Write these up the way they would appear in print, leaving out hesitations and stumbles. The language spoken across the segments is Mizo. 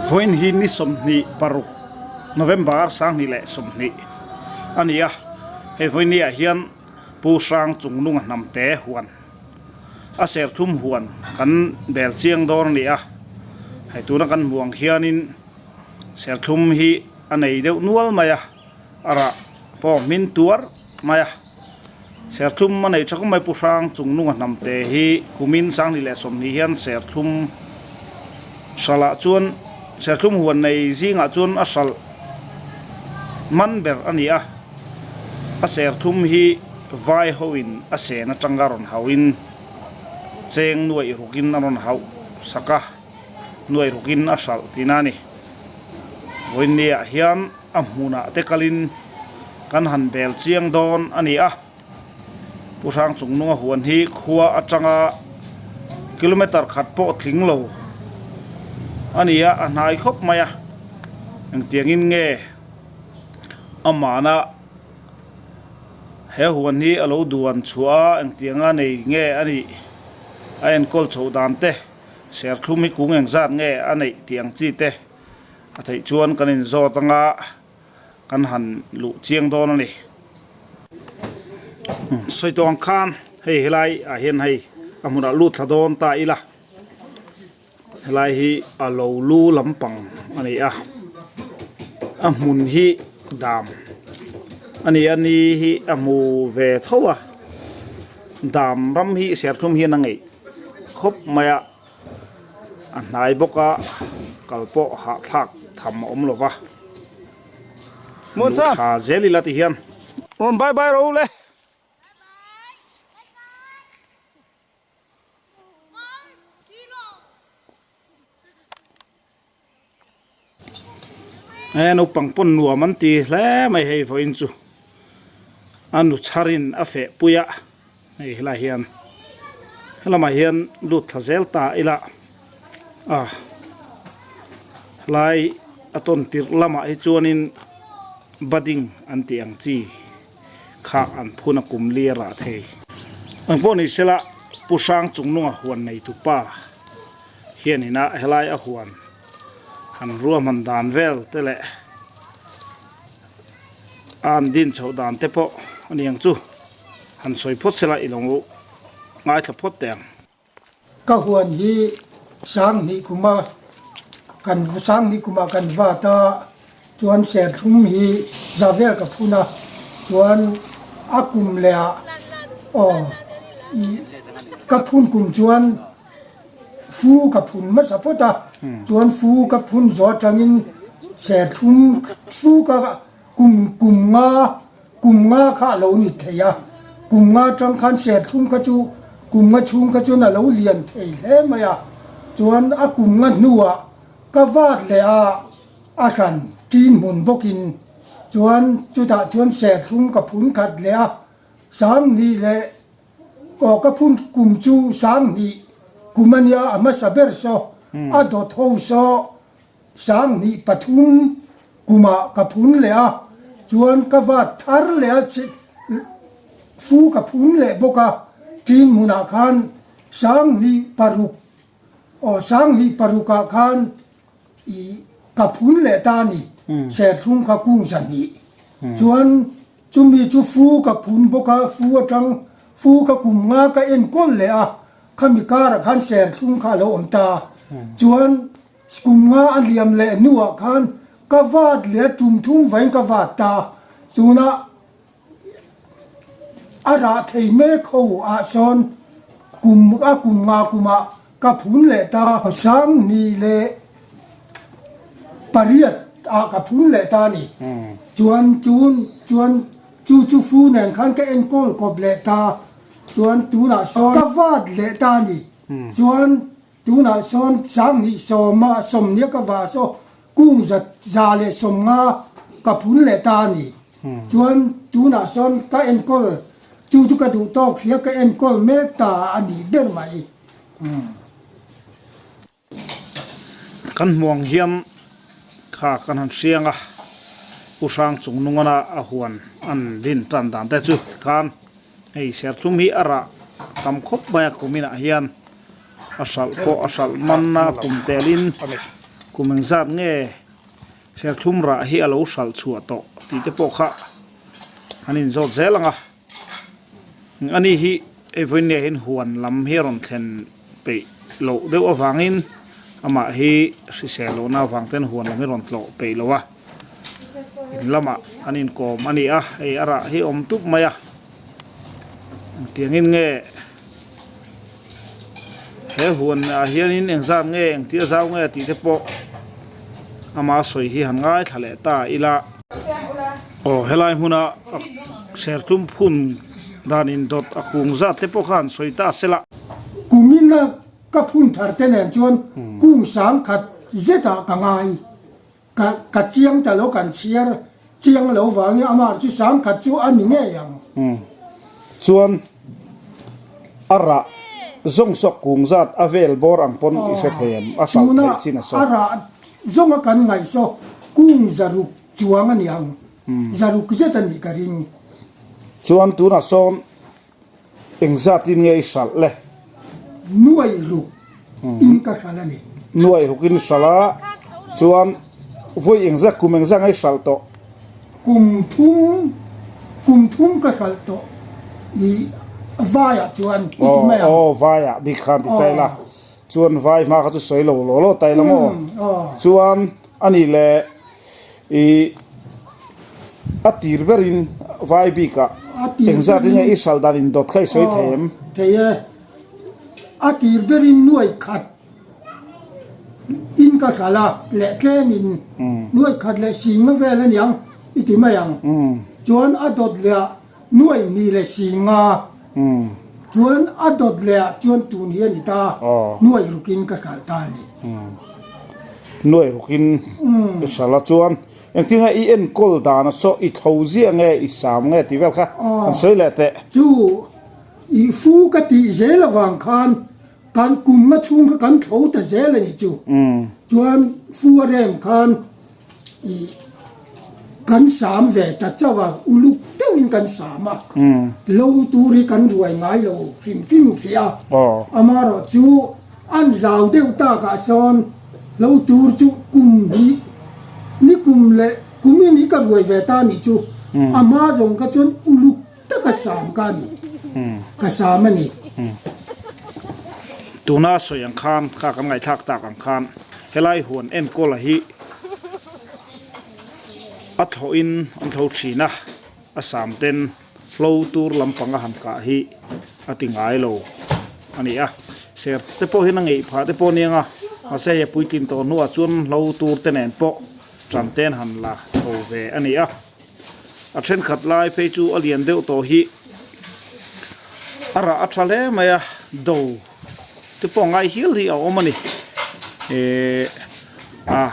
Vawiin hi ni 26 November 2020 a ni a, hei vawiin ni ah hian Pu Hrang Chungnunga hnamte huan a serthlum huan kan bel chiang dawn a ni a, hei tuna kan hmuh ang hianin serthlum hi a nei deuh nual mai a, a rah pawh hmin tuar mai a. Serthlum a neih tha khawp mai Pu Hrang Chungnunga hnamte hi kumin 2020 hian serthlum hralah chuan serthlum huan nei zingah chuan a hralh man ber a ni a, a serthlum hi vai hoin a sen atanga rawn hauhin cheng nuaih rukin a rawn hauh sak a, nuaih rukin a hralh tihna a ni. Vawiinniah hian. A hmunah te kalin kan han bel chiang dawn a ni a, Pu Hrang Chungnunga huan hi khua atanga kilometer khat pawh tling lo a ni a, a hnai khawp mai a, engtiangin nge amahna he huan hi a lo duan chhuah a, engtianga nei nge a nih a enkawl chhoh dan te, serthlum hi kung engzat nge a neih tih ang chi te. A theih chuan kan inzawt anga kan han luh chiang dawn a ni. Sawi tawh ang khan hei helai ah hian hei a hmunah lut thla dawn ta ila helai hi a lo lu lampang a ni a, a hmun hi dam a ni a ni hi a hmu ve tho a, dam ram hi serthlum hian a ngeih khawp mai a. A hnai bawk a kal pawh hahthlak tham a awm lo va. Luh tha zel ila ti hian. Rawn bye bye ro le. He naupang pawn nuam an ti hle mai hei vawiin chu a nu chharin a feh pui a hei helai hian helamah hian lut thla zel ta ila a helai a tawn tirh lamah hi chuanin budding an tih ang chi kha an phun a kum li a rah thei. Eng pawh ni sela Pu Hrang Chungnunga huan neitu pa. Hianin a helai a huan han ruahman dan vel te leh a an din chhoh dan te pawh a ni ang chu han sawi phawt sela i lo ngaithla phawt teh ang. Ka huan hi Sanghnih kuma kan Sanghnih kumah kan vat a, chuan serthlum hi za vel ka phun a, chuan a kum leh ah aw ih ka phun kum chuan Fu ka phun hmasa phawt a, chuan fu ka phun zawh atangin serthlum fu ka kum kum nga kum nga kha a lo ni thei a, kum nga atang khan serthlum kha chu kum nga chhung kha chuan a lo lian thei hle mai a, chuan a kum nga hnuah ka vat leh a a hran ṭin hmun bawkin chuan chutah chuan serthlum ka phun khat leh a, 20 leh Aw ka phun kum chu 20 kum a nia a hmasa ber saw a dawt ho saw 23 kumah ka phun leh a chuan ka vat thar leh a fu ka phun leh bawk a tin hmunah khan 26 aw 26 ah khan i ka phun leh ta a ni serthlum kha kung 2 chuan Chumi chu fu ka phun bawk a, fu atang fu ka kum nga ka enkawl leh a, khami karah khan serthlum kha a lo awm ta. Chuan kum nga a liam leh hnuah khan ka vat leh a, tum thum vain ka vat ta. Tunah a rah thei mek ho ah sawn kum a kum nga kumah ka phun leh ta. 28 ah ka phun leh ta a ni. Chuan chun chuan chu chu fu nen khan ka enkawl kawp leh ta. Chuan tunah sawn ka vat leh ta a ni. Chuan tunah sawn 20 sawma sawmnia ka va saw kung za za leh 50 ka phun leh ta a ni. Chuan tunah sawn ka enkawl chu chu ka duh tawk hria ka enkawl mek ta a ni ber mai. Kan hmuh ang hian kha kan han hriang a, Pu Hrang Chungnungana a huan an rin tan dan te chu tikhan hei serthlum hi a rah tam khawp mai a kuminah hian a hralh pawh a hralh man a kum telin. Kum engzat nge serthlum rah hi a lo hralh chhuah tawh tih te pawh kha an inzawt zel ang a. Ani hi hei vawiin hian huan lam hi a rawn thlen peih loh deuh avangin amah hi hrisel lohna avang ten huan lam hi rawn tlawh peih lo a, in lamah an inkawm a ni a, hei a rah hi a awm tup mai a, engtiangin nge he huan ah hianin engzat nge engtia zau nge tih te pawh ama sawi hi han ngaithla leh ta ila. Aw helai hmuna sertlum phun dan indawt a kung zat te pawh kha han sawi ta se la. Kumina ka phun thar te nen chuan kung sang khat zetah ka ngai. Ka ka chiang ta lo kan chhiar chiang lo vangin amah chu sang khat chu a ni ngei ang. Chuan a rah zawng sawk kung zat a vel bawr ang pawn i hre thei em? A hralh theih chin a saw. Tuna a rah zawnga kan ngaih saw kung zaruk chuang a ni ang. Zaruk zet a nih ka ring. Chuan tunah sawn engzatin nge i hralh le? Nuai ruk in ka hralh a ni. Nuai ruk in i hralh a, chuan vawi engzat kum engzat nge i hralh tawh? Kum thum, kum thum ka hralh tawh i vaiah chuan i ti mai ang. Aw, vaiah bik khan ti ta ila. Chuan vai hma kha chu sawi lo law law ta ila maw? Chuan a nih leh I a tir berin vai bikah engzat in nge i hralh dan indawt kha i sawi thei em? Thei e. A tir berin nuai khat in ka hralh a, leh tlemin nuai khat leh singa vel a niang i ti mai ang. Chuan a dawt leh ah nuai hnih leh singa chuan a dawt leh ah chuan tun hi a ni ta, nuai rukin ka hralh ta a ni. Nuai rukin i hralh a chuan engtin nge i enkawl dan a saw i tho ziah nge i sam nge tih vel kha an sawi leh teh. Chu i fu ka tih zel avang khan kan kumna chhung kha kan tho ta zel a ni chu. Chuan fu a rem khan i kan sam ve ta chauh a, uluk deuhin kan sam a, lo tur hi kan ruai ngai lo hrim hrim hrih a, amaherawh chu an zau deuh takah sawn lo tur chu kum hnih ni kum leh kumin hi ka ruai ve ta nih chu, a hma zawng kha chuan uluk taka sam ka ni, ka sam a ni. Tuna sawi ang khan, kha kan ngaihthlak tak ang khan helai huan enkawla hi a thlawhin an thlo thin a, a sam ten hlo tur lampang a han kah hi a ti ngai lo a ni a, ser te pawh hian a ngeih phah te pawh a nia, mahse hei a puitlin tawh hnuah chuan hlo tur te nen pawh tan ten han la chho ve a ni a. A thenkhat lai phei chu a lian deuh tawh hi a rah a tha hle mai a do te pawh ngai hial hi a awm a ni ehh a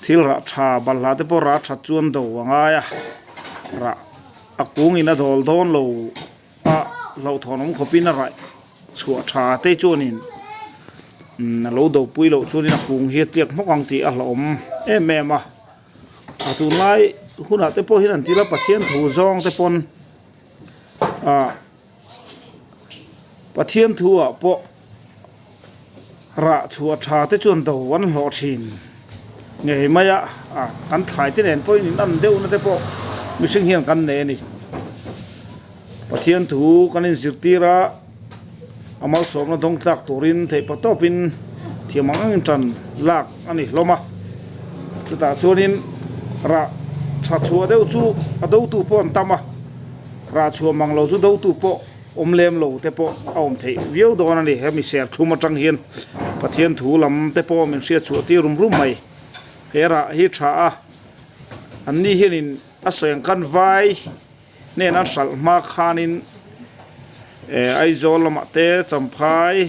thil rah tha balhla te pawh rah that chuan do a ngai a rah a kung in a dawl dawn lo a hlauhthawn awm khawpin a rah chhuah tha te chuanin a lo do pui loh chuanin a kung hi a tliak hmawk ang tih a hlauhawm em em a. A tunlai hunah te pawh hian an til a Pathian thu zawng te pawn ah Pathian thu ah pawh rah chhuah tha te chuan do an hlawh thin ngei mai a ah kan thlai te nen pawhin in an deuh na te pawh mihring hian kan nei a ni Pathian thu kan inzirtir a. A malsawmna dawng tlak turin theihpa tawpin thiam ang angin tan lak a ni hlawm a. Chutah chuanin rah tha chhuah deuh chu a dotu pawh an tam a, rah chhuah mang lo chu dotu pawh awm lem lo te pawh a awm theih viau dawn a ni. Hemi serthlum atang hian Pathian thu lam te pawh min hriat chhuah tir rum rum mai. He rah hi tha a, anni hianin a sawi ang khan vai. Hnen an hralh hma khanin eh Aizawl lamah te Champhai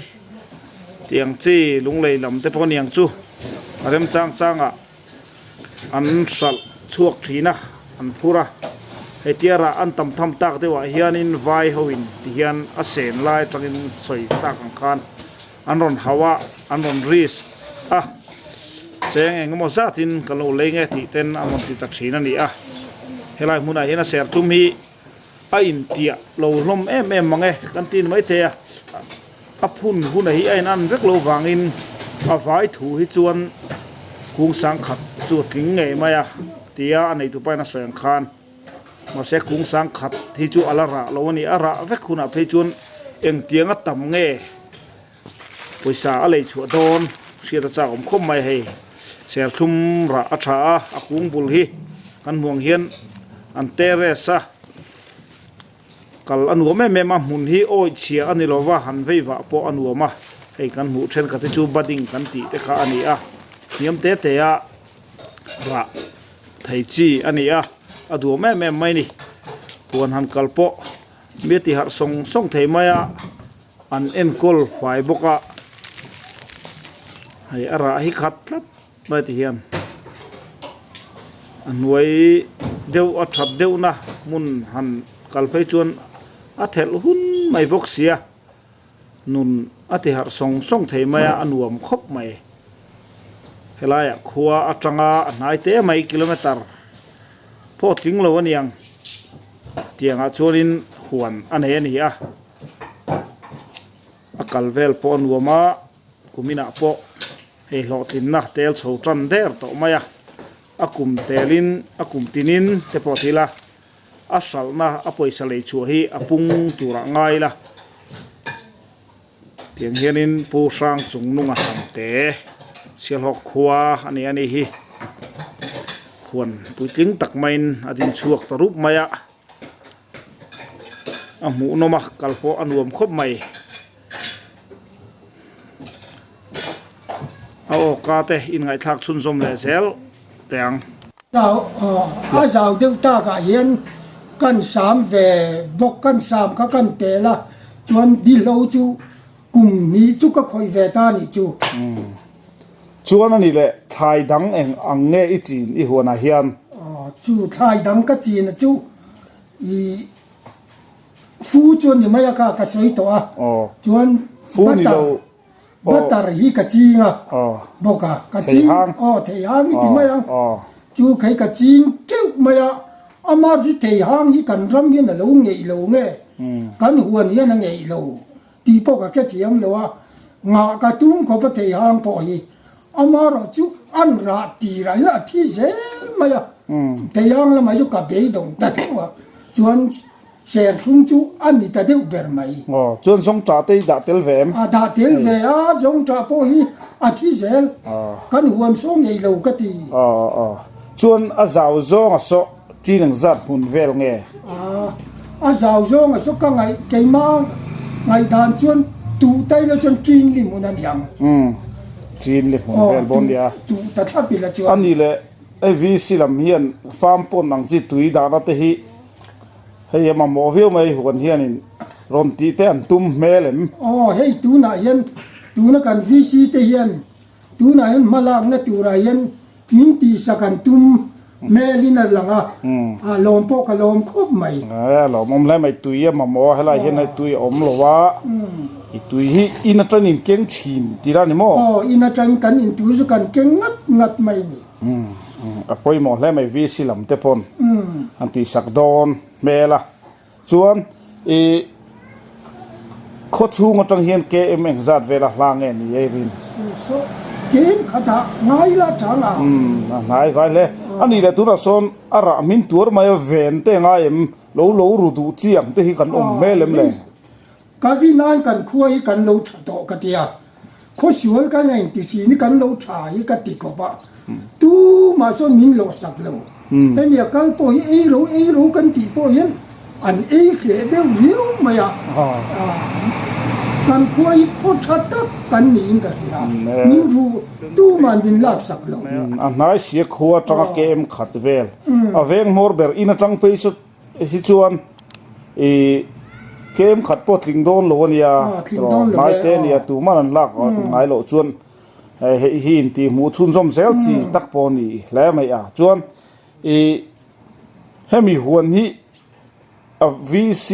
tiang chi Lunglei lam te pawh aniang chu a remchang changah an hralh chhuak thin a an phur a hei tia rah an tam tham tak deuhah hianin vai ho in ti hian a sen lai atangin sawi tak ang khan an rawn hauh a an rawn risk a cheng eng emaw zatin ka lo lei nge tih ten a rawn ti ta thin a ni a helai hmunah hian a sertlum hi a intiah lo hlawm em em mang e kan ti ni maithei a a phun hunah hi a in an vek lo vangin. A vai thu hi chuan kung sangkhat chu a tling ngei mai a tia a neitu pain a sawi ang khan mahse kung sangkhat hi chu a la rah lo a ni. A rah vek hunah phei chuan engtianga tam nge pawisa a lei chhuah dawn hriat a chak awm khawp mai hei. Serthlum rah a tha a, a kung bul hi kan hmuh ang hian an terrace a. Kal a nuam em em a, hmun hi awi chhia a ni lova, han vei vah pawh a nuam a, hei kan hmuh thenkhat hi chu budding kan tih te kha a ni a, hniam te te a rah thei chi a ni a, a duam em em mai a ni. Huan han kal pawh mi a ti harh sawng sawng thei mai a, an enkawl fai bawk a, hei a rah hi khat tlat Lai ti hian a hnuai deuh a that deuhna hmun han kal phei chuan a thelh hun mai bawk sia nun a ti harh sawng sawng thei mai a a nuam khawp mai helaiah khua atanga a hnai te mai kilometer pawh tling lo a niang tiangah chuanin huan a nei a ni a a kal vel pawh a nuam a. Kuminah pawh hei hlawhtlinna tel chho tan der tawh mai a, a kum telin a kum tinin te pawh thil a, a hralhna a pawisa lei chhuah hi a pung turah ngai ila. Tiang hianin Pu Hrang Chungnunga Hnamte Sialhawk khua a ni a ni hi huan puitling tak maiin a din chhuak ta rup mai a, a hmuhnawm a kal pawh a nuam khawp mai. A awka te inngaihthlak chhunzawm leh zel teh ang. A zau deuh takah hian kan sam ve bawk, kan sam kha kan pel a, chuan dihlo chu kum hnih chu ka khawih ve ta nih chu. Chuan a nih leh thlai dang eng ang nge i chin i huanah hian? Chu thlai dang ka chin a chu i. Fu chu a ni mai a kha ka sawi tawh a, chuan butter butter hi ka ching a bawk a, ka ching aw theihang i ti mai ang, chu khei ka ching teuh mai a, ama hi theihang hi kan ram hian a lo ngeih lo nge, kan huan hian a ngeih lo tih pawh ka hrethiam lo a, ngah ka tum khawp a theihang pawh hi Amaherawh chu an rah tirah hian a thi zel mai a, Theiang lamah chu ka beidawng ta deuh a, chuan serthlum chu a ni ta deuh ber mai. Aw, chuan zawngṭah te i dah tel ve em? A dah tel ve a, zawngṭah pawh hi a thi zel, kan huan saw ngei lo ka ti. Aw, aw, chuan a zau zawng a sawh Tin ang zat hmun vel nge? A zau zawng a saw ka ngaih keimah ngaihdan chuan tuh tai la chuan tin li hmun a ni ang. Umm tin li hmun vel bawn nia. Tuh ta thlap ila chuan. A nih leh hei VC lam hian farm pond ang chi tui dahna te hi hei a mamawh viau mai huan hianin rawn tih te an tum hmel em? Aw hei tunah hian tuna kan VC te hian Tunah hian hmalakna turah hian min tihsak an tum hmelin a lang a, a lawm pawh ka lawm khawp mai. A lawmawm hle mai, tui a mamawh a, helai hian hei tui a awm lo a, i tui hi in atang in keng thin tih la ni maw? Aw, in atang kan in tui chu kan keng ngat ngat mai ni. A pawimawh hle mai, VC lam te pawn an tihsak dawn hmel a. Chuan i khaw chhung atang hian KM engzat vela hla nge ni ei rin? Saw KM khatah ngai la chang a. Umm a hnai vai hle. A nih leh tunah sawn a rah hmin tuar mai a ven te ngai em? Lo lo ru duh chi ang te hi kan awm hmel em le? Ka rin ain kan khua hi kan lo tha tawh ka ti a, khaw sual kan a inti thin hi kan lo tha hi ka ti khawp a, tumah sawn min lawh sak lo. Hemi a kal pawh hi ei ro ei ro kan tih pawh hian an ei hreh deuh riau mai a, kan khua hi khaw tha tak kan niin ka hria, min ru tumah min lak sak lo. A hnai sia khua atanga KM khat vel a veng hmawr ber in atang phei chu hi chuan i kem khat pawh tling dawn lo a nia hnai te a nia tuman an lak ngai loh chuan hei hi intih hmuh chhunzawm zel chi tak pawh a ni hle mai a chuan i hemi huan hi a VC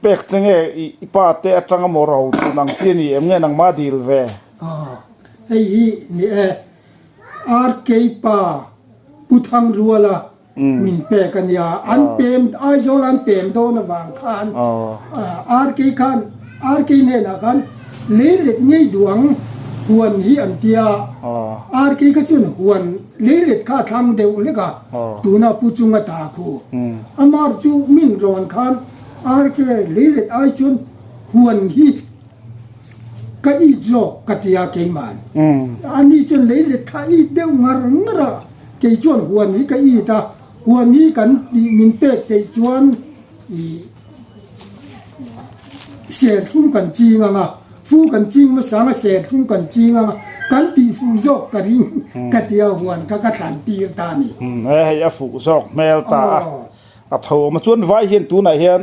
pek che nge i pa te atanga maw ro tun ang chi a ni em nge nangma dil ve hei hi ni e RK pa Pu Thangruala min pek a nia, an pem Aizawl an pem dawn avang khan RK khan RK hnenah khan lei let ngei duh ang. Huan hi an tia. RK kha chuan huan leilet kha a thlang deuh hlek a, tuna Pu Chunga ta khu. Amar chu min rawn khan RK leilet ai chuan huan hi ka it zawk ka tia keiman. Ani chuan leilet kha it deuh ngar ngar a, kei chuan huan hi ka it a, huan hi kan tih min pek theih chuan ih Serthlum kan ching ang a, fu kan ching hmasa ang a, serthlum kan ching ang a, kan tih fuh zawk ka ring ka tia huan kha ka thlan tir ta a ni. He hei a fuh zawk hmel ta a, a tho awm a. Chuan vai hian tunah hian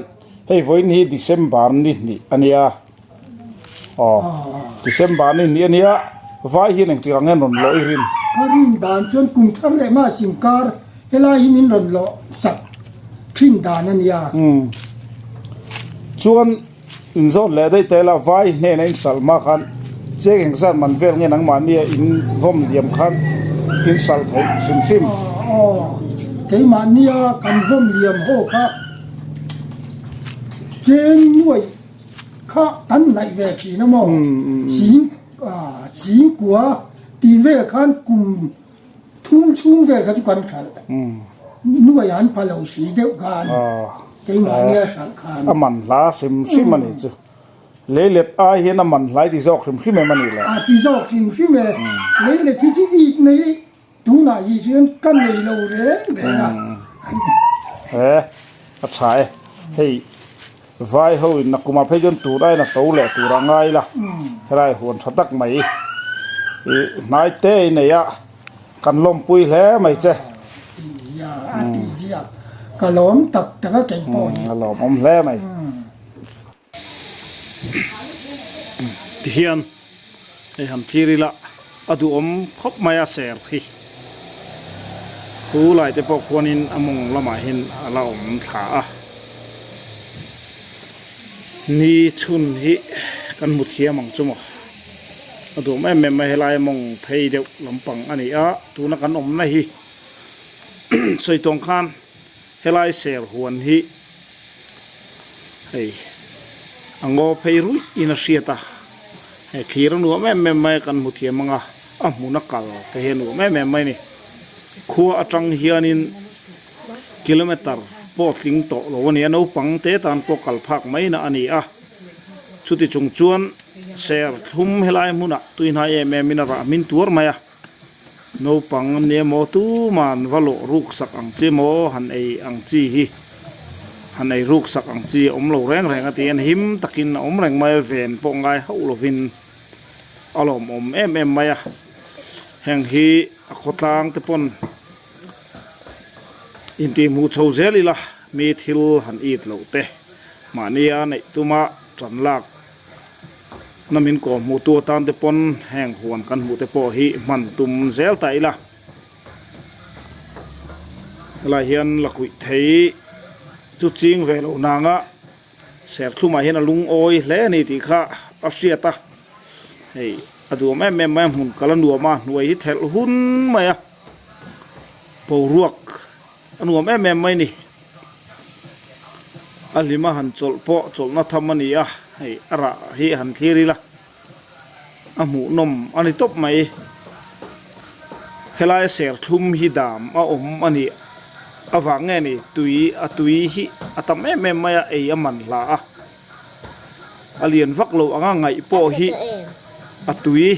hei vawiin hi December ni hnih a nia, aw December ni hnih a nia, vai hian engtik ang hian rawn lawh i rin? Ka rin dan chuan kum thar leh hma sinkar Helai hi min rawn lawh sak thin dan a nia. Umm. Chuan inzawt leh daih teh la, vai hnena in hralh hma khan cheng engzat man vel nge nangmahnia in vawm liam khan in hralh theih hrim hrim. Aw, keimahnia kan vawm liam ho kha cheng nuaih kha kan hnaih ve thin a maw? Sing, singkua tih vel khan kum Thum chhung vel kha chu kan hralh. Nuai an pha lo si deuh khan keimah nia hralh khan. A man hla hrim hrim a nih chu. Leilet ai hian a man hlai ti zawk hrim hrim em a nih le? A ti zawk hrim hrim e. Leilet hi chu ik nei tunah hi chuan ka nei lo reng reng a. He a tha e. Hei Vai ho in nakum ah phei chuan tur aiin a to leh tur a ngai la, helai huan tha tak mai i hnai te i nei a, kan lawmpui hle mai che. A ti zia ka lawm tak tak a kei pawh hi. A lawmawm hle mai. Tihian hei han thlir ila a duhawm khawp mai a ser hi. Khu lai te pawh khuanin a mawng lamah hian a la awm thla a. Ni chhun hi kan hmu thiam ang chu maw. A duhawm em em mai helai mawng phei deuh lampang a ni a, tuna kan awmna hi sawi tawng khan helai ser huan hi hei a ngaw phei ruih in a hriat a, hei thlir a nuam em em mai a kan hmu thiam ang a, a hmun a kal te hi a nuam em em mai a ni. Khua atang hianin kilometer pawh tling tawh lo a ni a, naupang te tan pawh kal phak mai na a ni a, chuti chung chuan ser thlum helai hmunah tuihnai em em in a rah hmin tuar mai a. Naupang an nia maw tuman va lawh ruk sak ang chi maw han ei ang chi hi han ei ruk sak ang chi a awm lo reng reng a ti a, him takin a awm reng mai a, ven pawh ngai hauh lovin a lawmawm em em mai a, heng hi a khawtlang te pawn intihhmuh chho zel ila mi thil han it loh te mahnia neih tuma tan lak. Na min kawm hmuh tu atan te pawn heng huan kan hmuh te pawh hi hman tum zel ta ila. Helai hian lakuih thei chu ching ve loh nanga serthlumah hian a lungawi hle a ni tih kha a hriat a. Hei a duhawm em em mai a hmun kal a nuam a hnuai hi thelh hun mai a boruak a nuam em em mai a ni. A hlima han chawlh pawh chawlhna tham a ni a, hei a rah hi han thlir ila a hmuhnawm a ni tawp mai. Helai serthlum hi dam a awm a nih avang nge ni tui a tui hi a tam em em mai a, ei a man hla a, a lian vak lo anga ngaih pawh hi a tui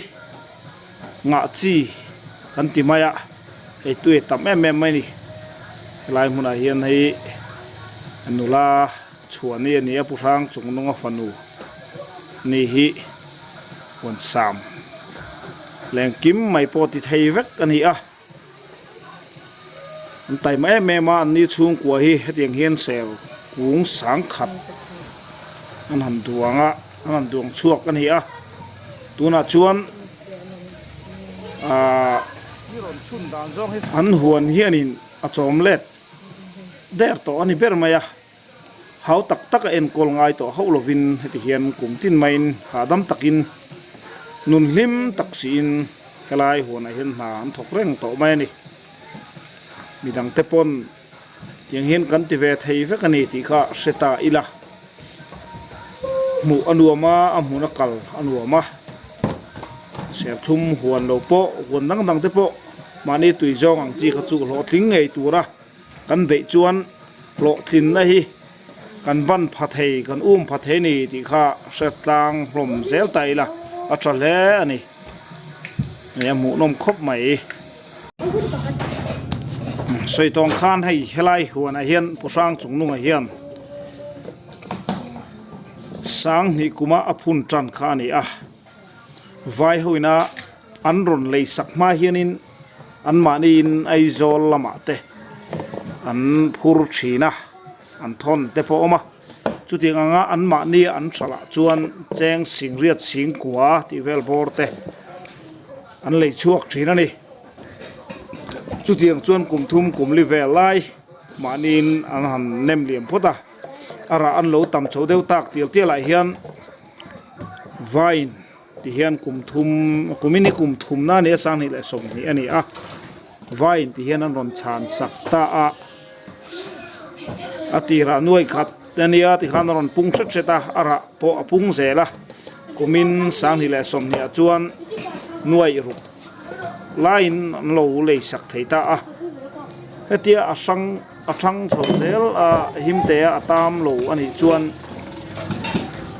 ngah chi kan ti mai a. Hei tui a tam em em mai a ni. Helai hmunah hian hei nula chhuahni a ni a, Pu Hrang Chungnunga fanu ni hi huansam lengkim mai pawh ti thei vek a ni a. An taima em em a, anni chhungkua hi hetiang hian ser kung sangkhat an han duang a, an han duang chhuak a ni a. Tunah chuan Ahh an huan hianin a chawm let der tawh a ni ber mai a, hau tak tak a enkawl ngai tawh hauh lovin heti hian kum tin maiin hahdam takin nun hlim tak siin helai huanah hian hna an thawk reng tawh mai a ni. Midangte pawn tiang hian kan ti ve thei vek a ni tih kha hre ta ila. Hmuh a nuam a, a hmun a kal a nuam a. Serthlum huan lo pawh huan dang dang te pawh mahni tui zawng ang chi kha chu hlawhtling ngei tura kan beih chuan hlawhtlinna hi kan van pha thei kan um pha thei ni tih kha hre tlang hlawm zel ta ila a tha hle a ni. Hei a hmuhnawm khawp mai. Sawi tawng khan hei helai huanah hian Pu Hrang chung nungah hian Sanghnih kuma a phun tan kha a ni a. Vai hoina an rawn lei sak hma hianin anmahniin Aizawl lamah te an phur thin a, an thawn te pawh a awm a. Chutiang anga anmahni an hralh chuan cheng singriat singkua tih vel bawr te an lei chhuak thin a ni. Chutiang chuan kum thum kum li vel lai mahniin an han nem liam phawt a, a rah an lo tam chho deuh tak tial tial ah hian vine ti hian kum thum kum in hi kum thumna a ni a sanghnih leh 20 a ni a vine ti hian an rawn chhan sak ta a a tirah nuai khat a nia tikhan a rawn pung hret hret a a rah pawh a pung zel a kumin sanghnih leh 20 ah chuan nuai ruk laiin an lo lei sak thei ta a hetia a hrang a thang chho zel a himte a a tam lo a nih chuan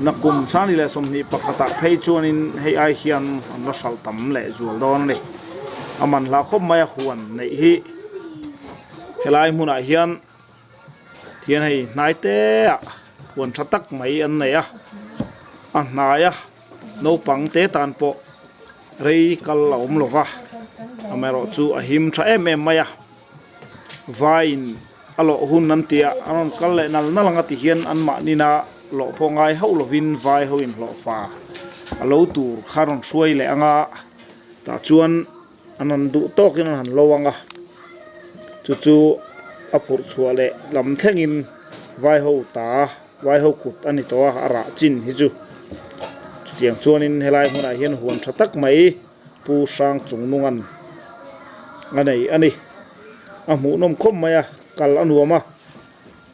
nakum sanghnih leh 20 pakhatah phei chuanin hei ai hian an la hralh tam leh zual dawn a ni a man hlah khawp mai a huan neih hi helai hmunah hian thian hei hnai te ah huan tha tak mai an nei a a hnai a naupang te tan pawh rei kal a awm lova amaherawh chu a him tha em em mai a vaiin a lawh hun an ti a an rawn kal leh nal nal ang a ti hian anmahnina lawh pawh ngai hauh lovin vai ho inhlawhfa a lo tur kha rawn hruai leh ang a tah chuan an han duh tawkin an han lo ang a chu chu a phurh chhuah leh lam thlengin vai ho ta vai ho kut a ni tawh a a rah chin hi chu chutiang chuanin helai hmunah hian huan tha tak mai Pu Hrang chung nungan a nei a ni a hmuhnawm khawp mai a kal a nuam a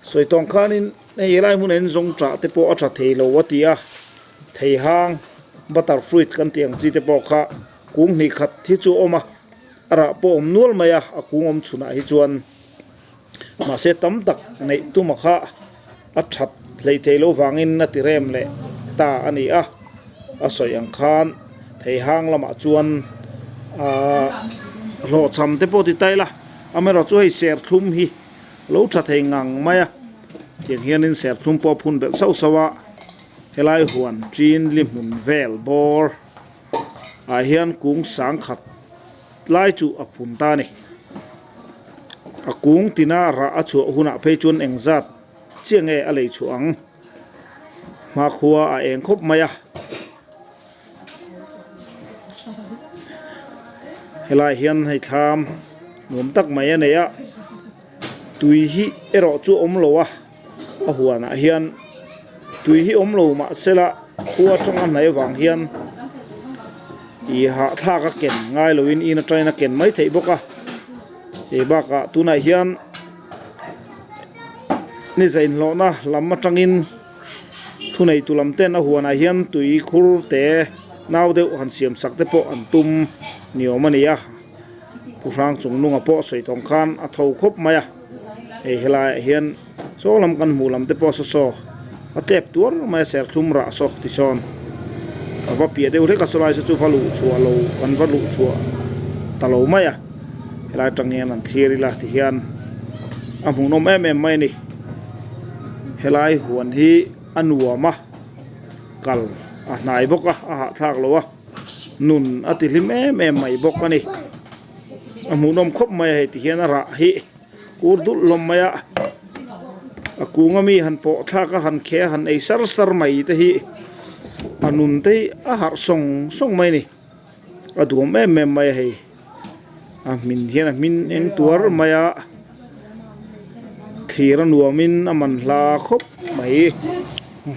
sawi tawng khanin hei helai hmunah hian zawng tah te pawh a tha thei lo a ti a theihang butter fruit kan tih ang chi te pawh kha kung hnih khat hi chu a awm a a rah pawh a awm nual mai a a kung awm chhunah hi chuan mahse tam tak neih tuma kha a that hleih theih loh vangin a ti rem leh ta a ni a a sawi ang khan theihang lamah chuan ahh hlawhchham te pawh ti ta ila amaherawhchu hei serthlum hi a lo tha thei ngang mai a tiang hianin serthlum pawh a phun belh sauh sauh a helai huan chin li hmun vel bawr ah hian kung sangkhat lai chu a phun ta a ni. A kung tina rah a chhuah hunah phei chuan engzat chiah nge a lei chhuah ang? Hmakhua a eng khawp mai a. Helai hian hei thlam nuam tak mai a nei a, tui hi erawh chu a awm lo a, a huanah hian tui hi awm lo mahsela khua atanga hnaih avang hian Ih hahthlak a ken ngai loin in atangin a ken mai theih bawk a hei bakah tunah hian ni zainhlawhna lam atangin thuneitu lam ten a huanah hian tui khur te nau deuh han siam sak te pawh an tum ni awm a ni a Pu Hrang chung nunga pawh sawi tawng khan a tho khawp mai a hei helaiah hian Saw lam kan hmuh lam te pawh saw saw a tlep tuar mai a serthlum rah saw tisawn a va piah deuh hlek a saw lai saw chu va luh chhuah lo kan va luh chhuah ta lo mai a helai atang hian an thlir ila ti hian a hmuhnawm em em mai a ni helai huan hi a nuam a kal a hnai bawk a a hahthlak lo a nun a ti hlim em em mai bawk a ni a hmuhnawm khawp mai a hei ti hian a rah hi. Kur dulh hlawm mai a, a kung ami han pawh thlak a han kheh a han ei sar sar mai te hi a nun te hi a harh sawng sawng mai a ni a duhawm em em mai a hei a hmin hian a hmin eng tuar mai a thlir a nuam in a man hla khawp mai.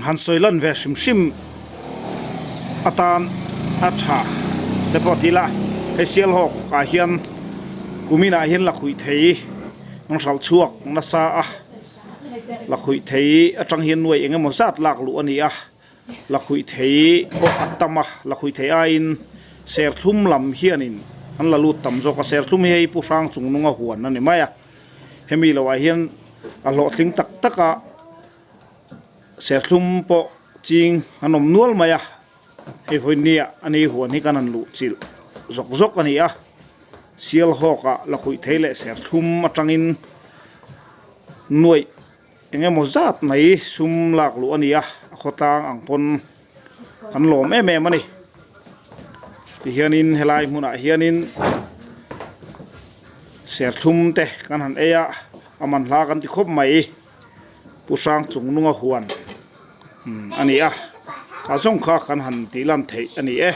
Han sawi lan ve hrim hrim atan a tha te pawh ti ila hei Sialhawk ah hian kumin ah hian lakhuih thei an hralh chhuak nasa a lakhuih thei atang hian nuai eng emaw zat lak luh a ni a lakhuih thei pawh a tam a lakhuih thei aiin. Serthlum lam hianin an la lut tam zawk a, serthlum hi hei Pu Hrangchungnunga huan a ni mai a, hemi loah hian a hlawhtling tak tak a, serthlum pawh ching an awm nual mai a, hei vawinia a ni huan hi kan han luh chilh zawk zawk a ni a, Sialhawkah lakhuih thei leh serthlum atangin nuaih Eng emaw zat mai sum lak luh a ni a, a khawtlang ang pawn kan lawm em em a ni. Tihianin helai hmunah hianin serthlum te kan han ei a, a man hla kan ti khawp mai. Pu Hrangchungnunga huan a ni a, kha zawng kha kan han tih lan theih a ni e.